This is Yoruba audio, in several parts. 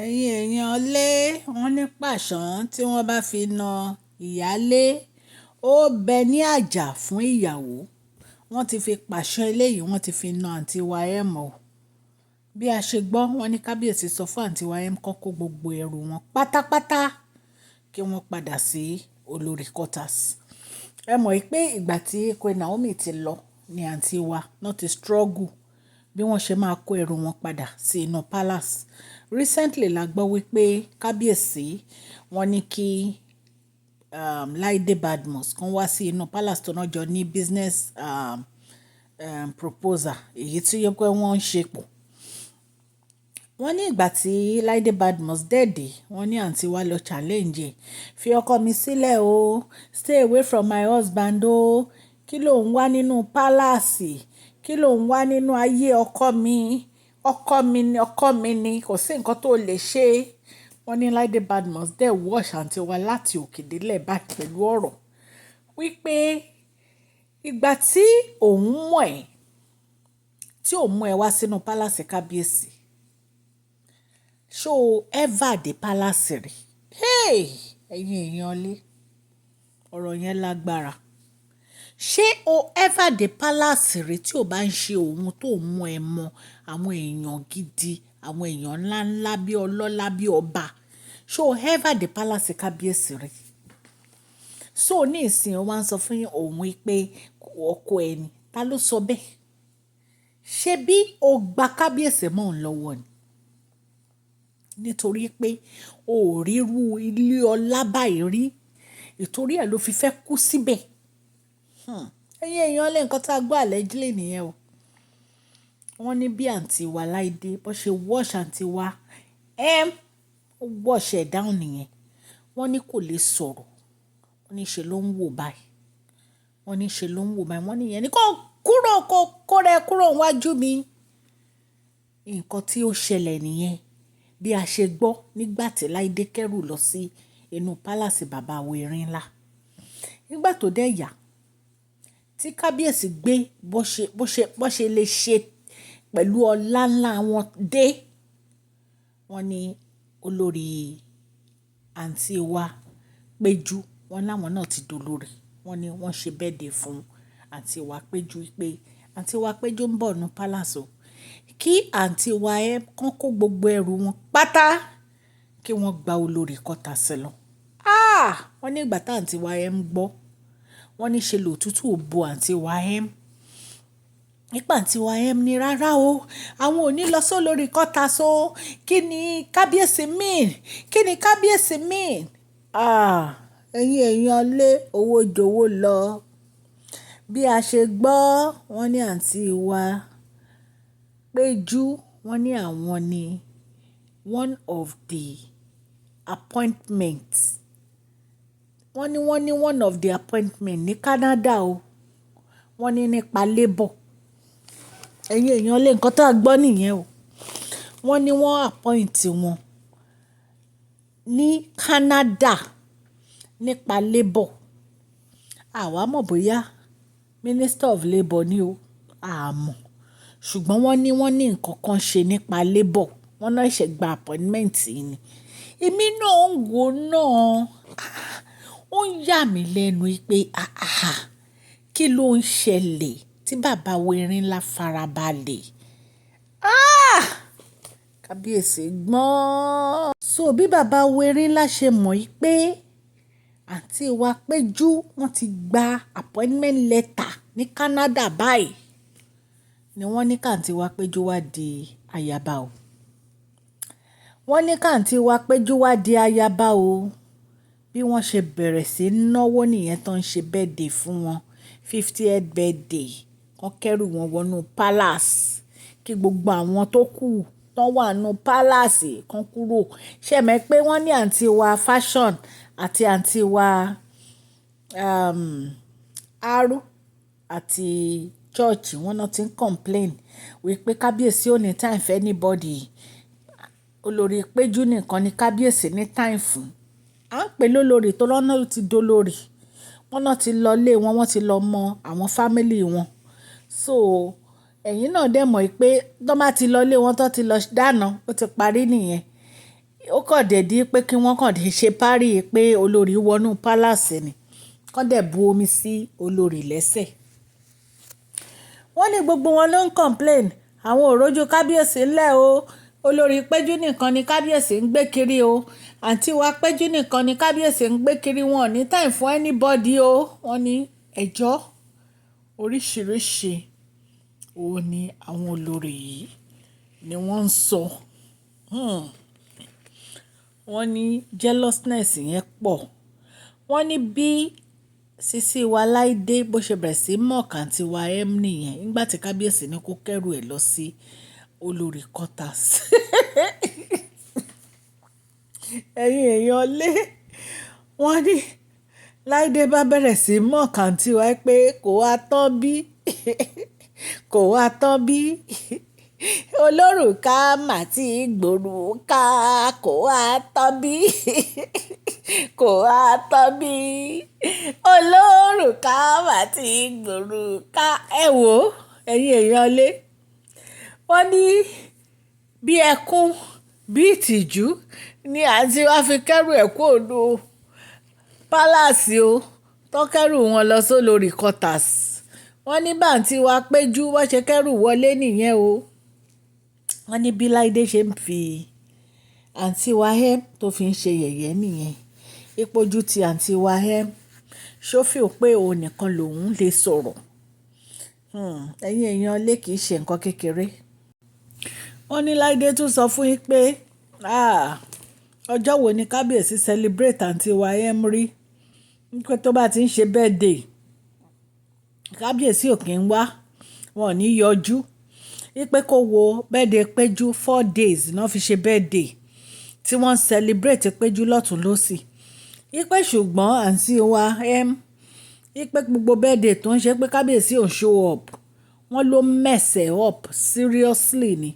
Ẹ̀yin èèyàn lé, wọ́n ní pàṣán tí wọ́n bá fi na ìyáálé, ó bẹ ní àjà fún ìyàwó. Wọ́n ti fi pàṣán eléyìí, wọ́n ti fi na àǹtí wa M o. Bí a ṣe gbọ́, wọ́n ní kábíyèsí sọ fún àǹtí wa M kó kó gbogbo ẹrù wọn pátápátá kí wọ́n padà sí olórí quarters. Ẹ mọ̀ pé ìgbà tí Queen Naomi ti lọ ní àǹtí wa náà ti struggle bí wọ́n ṣe máa kó ẹrù wọn padà sí inú palace. Recently la gbọ́ wípé kábíyèsí wọ́n ní kí Laide Badmus kan wá sí inú palace tó náà jọ ní business proposal èyí tí ó pé wọ́n ń ṣe pọ̀. Wọ́n ní ìgbà tí Laide Badmus dẹ̀ dé, wọ́n ní àǹtí wa lọ challenge ẹ̀. "Fi ọkọ mi sílẹ̀ o, stay away from my husband o. Kí ló ń wá nínú palace? Kí ló ń wá nínú ayé ọkọ mi? Ọkọ mi ni, ọkọ mi ni, kò sí nǹkan tó lè ṣe." Wọ́n ní Laide Badmus dẹ̀ wash àǹtí wa láti òkè délẹ̀ báyìí pẹ̀lú ọ̀rọ̀ wípé ìgbà tí òun mọ̀ ẹ́, tí òun mú ẹ wá sínú palace kábíyèsí, ṣé o ever dé palace rí? Hey! Ẹ̀yin èèyàn lé, ọ̀rọ̀ yẹn lágbára. Ṣé o ever dé palace rí tí o bá ń ṣe ohun tó mú ẹ mọ àwọn èèyàn gidi, àwọn èèyàn ńlá ńlá bí ọlọ́lá bí ọba? Ṣé o ever dé palace kábíyèsí rí? So ní ìsìn o wá ń sọ fún òun wípé ọkọ ẹ ni. Ta ló sọ bẹ́ẹ̀? Ṣé bí o gba kábíyèsí mọ́ òun lọ́wọ́ ni? Nítorí pé o ò ríru ilé ọlá báyìí rí. Ìtorí ẹ ló fi fẹ́ kú síbẹ̀. Ẹ̀yin èèyàn lé, nǹkan tí a gbọ́ allegedly nìyẹn o. Wọ́n ní bí àǹtí wa Láìdé bó ṣe wash àǹtí wa M, ó wash ẹ̀ down nìyẹn. Wọ́n ní kò lè sọ̀rọ̀. Wọ́n ní ṣe ló ń wò báyìí. Wọ́n ní ṣe ló ń wò báyìí. Wọ́n ní ìyẹn ní kó kúrò, kó kó rẹ kúrò níwájú mi. Nǹkan tí ó ṣẹlẹ̀ nìyẹn. Bí a ṣe gbọ́ nígbà tí Láìdé kẹ́rù lọ sí inú palace bàbá wa Erinla. Nígbà tó dé yà, tí kábíyèsí gbé bó ṣe lè ṣe pẹ̀lú ọlá ńlá wọn dé. Wọ́n ní olórí àǹtí wa péjú, wọ́n láwọn náà ti dolórí. Wọ́n ní wọ́n ṣe birthday fún àǹtí wa péjú pé àǹtí wa péjú ń bọ̀ ní palace o. Kí àǹtí wa ẹ kán kó gbogbo ẹrù wọn pátá kí wọ́n gba olórí quarters lọ. Ah! Wọ́n ní ìgbà tí àǹtí wa M gbọ́, wọ́n ní ṣe lòtútù bo àǹtí wa M. Nípa àǹtí wa M ní rárá o, àwọn ò ní lọ sí olórí quarters o. Kí ni kábíyèsí mean? Kí ni kábíyèsí mean? Ah! Ẹ̀yin èèyàn lé, owó jowó lọ. Bí a ṣe gbọ́, wọ́n ní àǹtí wa péjú, wọ́n ní àwọn ni one of the appointments. Wọ́n ní one of the appointment ní Canada o. Wọ́n ní nípa labour. Ẹ̀yin èèyàn lé, nǹkan tí a gbọ́ nìyẹn o. Wọ́n ní wọ́n appoint wọn ní Canada nípa labour. A wà mọ̀ bóyá Minister of Labour ni o, a mọ̀. Ṣùgbọ́n wọ́n ní nǹkan kan ṣe nípa labour. Wọ́n náà ṣẹ̀ gba appointment ni. Èmi náà ń wò náà. Ó ń yà mí lẹ́nu pé àáà, kí ló ń ṣẹlẹ̀ tí bàbá wa Erinla farabalẹ̀? Ah! Kábíyèsí gbọ́n. So bí bàbá wa Erinla ṣe mọ̀ pé àǹtí wa péjú wọ́n ti gba appointment letter ní Canada báyìí, ni wọ́n ní ká àǹtí wa péjú wá di ayaba o. Wọ́n ní ká àǹtí wa péjú wá di ayaba o. Bí wọ́n ṣe bẹ̀rẹ̀ sí í náwó nìyẹn tó ń ṣe birthday fún wọn. 50th birthday. Wọ́n kẹ́rù wọn wọnú palace. Kí gbogbo àwọn tó kù tó wà nínú palace kan kúrò. Ṣé ẹ mọ̀ pé wọ́n ní àǹtí wa Fashion àti àǹtí wa Aru àti church wọ́n náà ti ń complain wípé kábíyèsí ò ní time for anybody. Olórí péjú nìkan ni kábíyèsí ní time fún. À ń pè lólórí tó lọ́nà ti dolórí. Wọ́n náà ti lọ ilé wọn, wọ́n ti lọ mọ àwọn family wọn. So ẹ̀yin náà dẹ̀ mọ̀ pé tó bá ti lọ ilé wọn tó ti lọ dáná, ó ti parí nìyẹn. Ó kàn dé pé kí wọ́n kàn dé ṣe parí pé olórí wọnú palace ni. Kàn dẹ̀ bu omi sí olórí lẹ́sẹ̀. Wọ́n ní gbogbo wọn ló ń complain. Àwọn ò rójú kábíyèsí ńlẹ̀ o. Olórí Péjú nìkan ni kábíyèsí ń gbé kiri o. Àǹtí wa Péjú nìkan ni kábíyèsí ń gbé kiri, wọn ò ní time fún anybody o. Wọ́n ní ẹjọ́ oríṣìíríṣìí òun ní àwọn olórí yìí ni wọ́n ń sọ. Wọ́n ní jealousness yẹn pọ̀. Wọ́n ní bí Sisi wa Láìdé bó ṣe bẹ̀rẹ̀ sí mock àǹtí wa M nìyẹn nígbà tí kábíyèsí ní kó kẹ́rù ẹ̀ lọ sí olórí quarters. Ẹ̀yin èèyàn lé, wọ́n ní Láìdé bá bẹ̀rẹ̀ sí mock àǹtí wa pé kò wá tán bí, kò wá tán bí. Olórùka mà tí gbòrúkà, kò wá tán bí, kò wá tán bí. Olórùka mà tí gbòrúkà. Ẹ wò ó, ẹ̀yin èèyàn lé. Wọ́n ní bí ẹkún, bí ìtìjú ni àǹtí wa fi kẹ́rù ẹ̀ kúrò nínú palace o. Tó kẹ́rù wọn lọ sí olórí quarters. Wọ́n ní bá àǹtí wa Péjú wọ́n ṣe kẹ́rù wọlé nìyẹn o. Wọ́n ní bí Láìdé ṣe ń fi àǹtí wa M tó fi ń ṣe yẹ̀yẹ́ nìyẹn. Ìpojú ti àǹtí wa M ṣó feel pé òun nìkan lòun lè sọ̀rọ̀. Ẹ̀yin èèyàn lé, kì í ṣe nǹkan kékeré. Wọ́n ní Láìdé tún sọ fún yín pé, "Ah, ọjọ́ wo ni kábíyèsí celebrate àǹtí wa M rí? Wípé tó bá ti ń ṣe birthday, kábíyèsí ò kí ń wá, wọn ò ní yọjú. Wípé kó wo birthday Péjú, 4 days náà fi ṣe birthday tí wọ́n celebrate Péjú lọ́tùn lósì. Wípé ṣùgbọ́n àǹtí wa M, wípé gbogbo birthday tó ń ṣe pé kábíyèsí ò show up." Wọ́n ló mess ẹ̀ up seriously ni.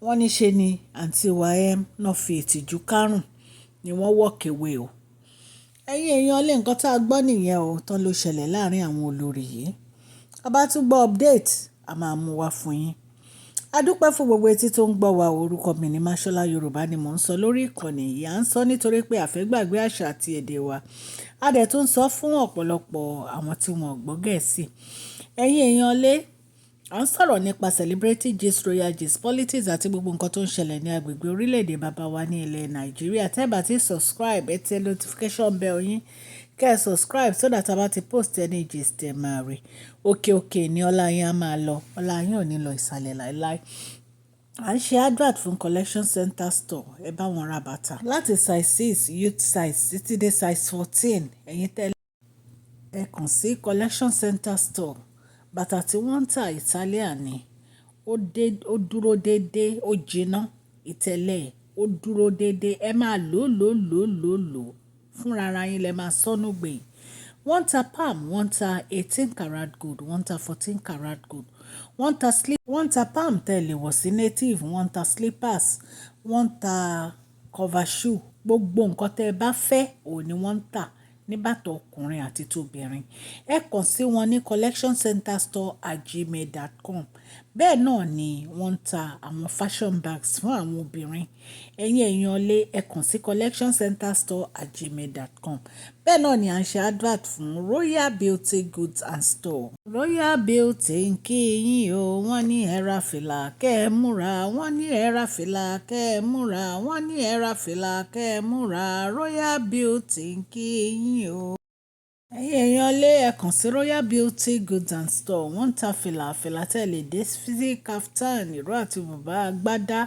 Wọ́n ní ṣe ni àǹtí wa M náà fi ìtìjú kárùn ni wọ́n walk away o. Ẹ̀yin èèyàn lé, nǹkan tí a gbọ́ nìyẹn o, tán ló ṣẹlẹ̀ láàárín àwọn olórí yìí. A bá tún gbọ́ update, a máa mú wá fún yín. A dúpẹ́ fún gbogbo etí tó ń gbọ́ wa. Orúkọ mi ni Mashola. Yorùbá ni mò ń sọ lórí ìkànnì yìí. À ń sọ nítorí pé a fẹ́ gbàgbé àṣà àti èdè wa. A dẹ̀ tún ń sọ fún ọ̀pọ̀lọpọ̀ àwọn tí wọ́n ò gbọ́ Gẹ̀ẹ́sì. Ẹ̀yin èèyàn lé, à ń sọ̀rọ̀ nípa celebrity gist, royal gist, politics àti gbogbo nǹkan tó ń ṣẹlẹ̀ ní agbègbè orílẹ̀-èdè bàbá wa ní ilẹ̀ Nàìjíríà. Tẹ́ bá ti subscribe, ẹ tẹ notification bell yín, kẹ́ ẹ subscribe so that a bá ti post any gist, ẹ máa rí. Òkè òkè ni ọlá yín á máa lọ. Ọlá yín ò ní lọ ìsàlẹ̀ láíláí. À ń ṣe advert fún Collection Center Store. Ẹ bá wọn ra bàtà láti size 6 youth size títí dé size 14. Ẹ̀yin tẹ́lẹ̀, ẹ kàn sí Collection Center Store. Bàtà tí wọ́n ń tà, Italian ni. Ó dúró dédé, ó jiná. Ìtẹ̀lẹ̀ ó dúró dédé. Ẹ máa lò lò lò lò lò fúnra ara yín lẹ máa sọ́nù gbẹ̀yìn. Wọ́n ń ta palm, wọ́n ń ta 18 karat gold, wọ́n ń ta 14 karat gold. Wọ́n ń ta slip, wọ́n ń ta palm tẹ́ lè wọ̀ sí native, wọ́n ń ta slippers, wọ́n ń ta cover shoe. Gbogbo nǹkan tẹ́ ẹ bá fẹ́, òun ni wọ́n ń tà ní bàtà ọkùnrin àti tóbìnrin. Ẹ kàn sí wọn ní collectioncenterstore@gmail.com. Bẹ́ẹ̀ náà ni wọ́n ń ta àwọn fashion bags fún àwọn obìnrin. Ẹ̀yin èèyàn lé, ẹ kàn sí collectioncenterstore@gmail.com. Bẹ́ẹ̀ náà ni à ń ṣe advert fún Royal Beauty Goods and Store. Royal Beauty ń kí yín o. Wọ́n ní ẹ ra fìlà kẹ́ ẹ múra. Wọ́n ní ẹ ra fìlà kẹ́ ẹ múra. Wọ́n ní ẹ ra fìlà kẹ́ ẹ múra. Royal Beauty ń kí yín o. Ẹ̀yin èèyàn lé, ẹ kàn sí Royal Beauty Goods and Store. Wọ́n ń ta fìlà, fìlà tẹ́ lè dé sí kaftan, ìró àti bùbá, agbádá.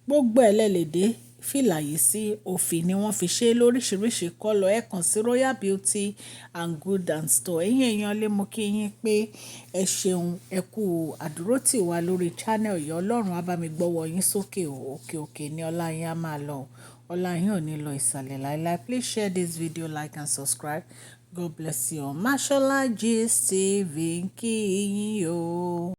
Gbogbo ẹ lẹ lè dé fìlà yìí sí. Òfì ni wọ́n fi ṣe lóríṣiríṣi color. Ẹ kàn sí Royal Beauty and Good and Store. Ẹ̀yin èèyàn lé, mo kí yín pé ẹ ṣeun, ẹ kú àdúrótì wa lórí channel yìí. Ọlọ́run á bá mi gbọ́wọ́ yín sókè o. Òkè òkè ni ọlá yín á máa lọ. Ọlá yín ò ní lọ ìsàlẹ̀ láíláí. Please share this video, like and subscribe. God bless you. Mashola Gist TV ń kí yín o.